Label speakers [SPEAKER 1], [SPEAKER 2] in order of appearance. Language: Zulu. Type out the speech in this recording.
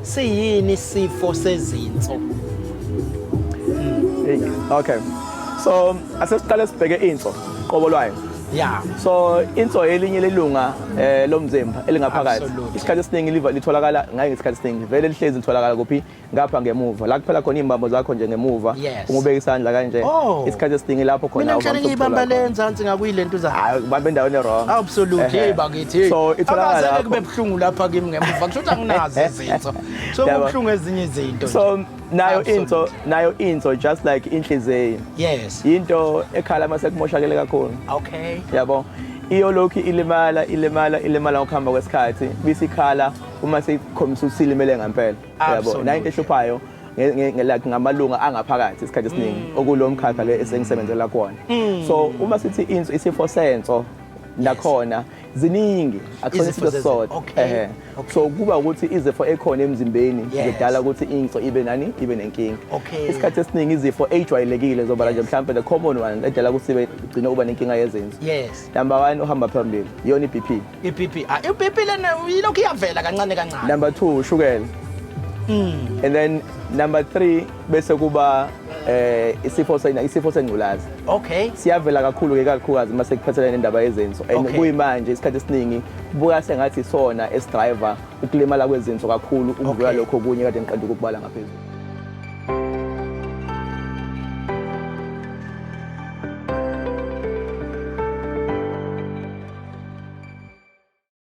[SPEAKER 1] Siyini isifo sezinso?
[SPEAKER 2] Hey, okay. So asesiqale sibheke inso qobo lwayo. So inso elinye lelunga lomzimba elingaphakathi. Isikhathi esiningi liva litholakala ngaye, ngesikhathi esiningi vele lihlezi litholakala kuphi? Ngapha ngemuva. La kuphela khona imbambo zakho nje ngemuva. Uma ubeka isandla kanje. Isikhathi esiningi lapho khona.
[SPEAKER 1] Mina ngihlale ngiyibamba le nzansi ngakuyilento za.
[SPEAKER 2] Hayi, ubambe endaweni wrong.
[SPEAKER 1] Absolutely, hey bakithi.
[SPEAKER 2] So itholakala
[SPEAKER 1] Akazeke
[SPEAKER 2] lapho.
[SPEAKER 1] kube buhlungu lapha kimi ngemuva. Kusho ukuthi anginazo izinso. So kubuhlungu ezinye izinto.
[SPEAKER 2] So nayo inso, nayo inso, just like inhliziyo. Into ekhala mase kumoshakele kakhulu. Yabo. Iyolokhu ilimala, ilimala, ilimala ngokuhamba kwesikhathi, bese ikhala uma seyikhombisa ukuthi ilimele ngempela. Yabo. Nayo into ehluphayo like ngamalunga angaphakathi isikhathi esiningi okulo mkhakha le esengisebenzela kuwona. So uma sithi inso, isifo senso nakhona ziningi, akusona
[SPEAKER 1] Izifo
[SPEAKER 2] isifo sisodwa. So kuba ukuthi izifo ekhona emzimbeni zidala ukuthi inso ibe nani, ibe nenkinga. Isikhathi esiningi izifo ejwayelekile zobala nje mhlawumbe the common one edala ukuthi ibe igcine kuba nenkinga yezinso. Number 1 uhamba phambili iyona i-BP.
[SPEAKER 1] I-BP. Ah, i-BP lena ilokhu iyavela kancane kancane.
[SPEAKER 2] Number 2 ushukela. And then number 3 bese kuba isifo sengculazi. Siyavela kakhulu ke, kakhulukazi mase kuphathelene nendaba yezinso. And kuyimanje isikhathi esiningi kubuka sengathi isona esidriver ukulimala kwezinso kakhulu ukudlula lokho okunye kade ngiqeda ukubala ngaphezulu.